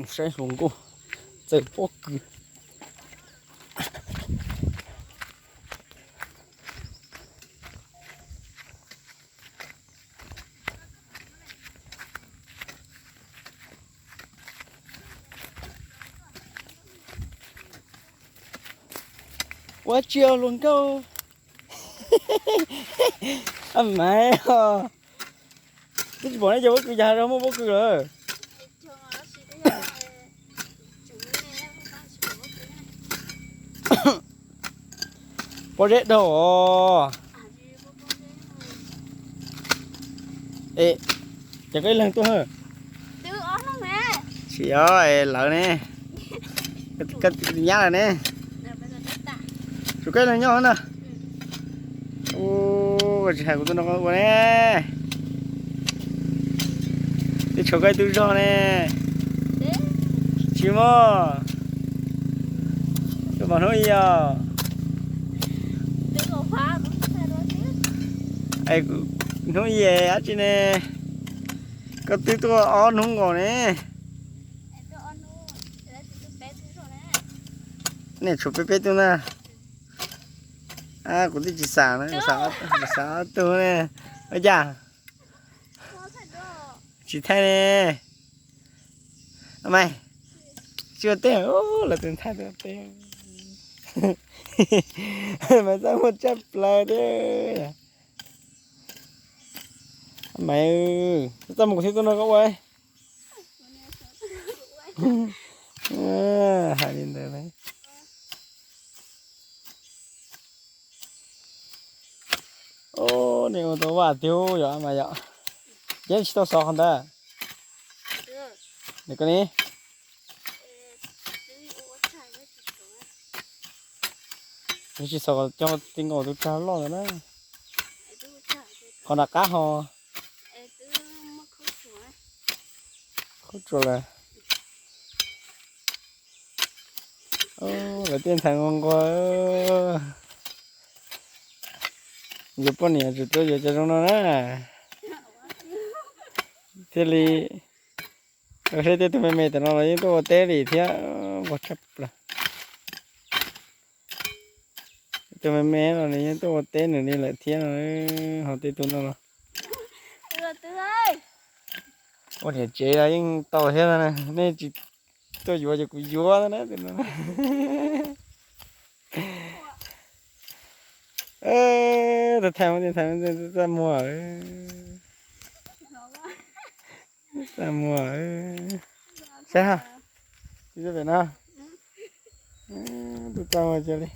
Saib hluas nkauj txawm pob kws. Ua tsis hluas nkauj. Maiv, twb tsis pom nej cov pob kws, cas rau muaj pob kws lawm. Pob zeb daug os. Es, ces koj ib leeg tuaj. Tsis yog, lawv ne, koj nyab lawm ne. Tshuav koj ib leeg nyob na. Ua tsis hais kuv tuaj nrog koj ua ne. Twb tshuav koj ib tug zog ne. Tsis muaj. Tus mas hnub i os. Hnub i dab tsi ne? Koj twb tuaj ob hnub nkaus ne. Nej tshuav peb peb tug ntag. Kuv twb tsis xam, kuv xam ob tug ne. Ua cas tsis thaij ne? Maiv, tsis ua teb, lawv tus ntxhais ua teb. Maiv, txaj muag tshaj plaws thiab. Maiv, txaj muag kuv thiaj tuaj nrog koj ua. Hais li ntawd. Nws ua tau vaj tiag yom mas yom. Ces tsis tau xov qhov ntawd. Nws koj ne, yog tsis xov coj ti nkaus tus tsag loj ntawd na. Qhov nram qab ho. Khaub tsuas lawm. Lawv tej ntxhais nquag nquag. Yuav poj niam tsis tuaj yuav cov zoo no na. Thiaj li, saib tej tug me me tam no los yeej tuaj ua teb li thiab, nquag tshaj plaws. Tus me me no nws yeej tuaj ua teb nws li lawm thiab no, ho tej tug no los. Ua niam tsev los yeej tau thiab, nej tsis tuaj yuav ces kuv yuav na. Tus thaij, txaj muag, txaj muag. Saib ha, tsis pem no, tus txaj muag cia li.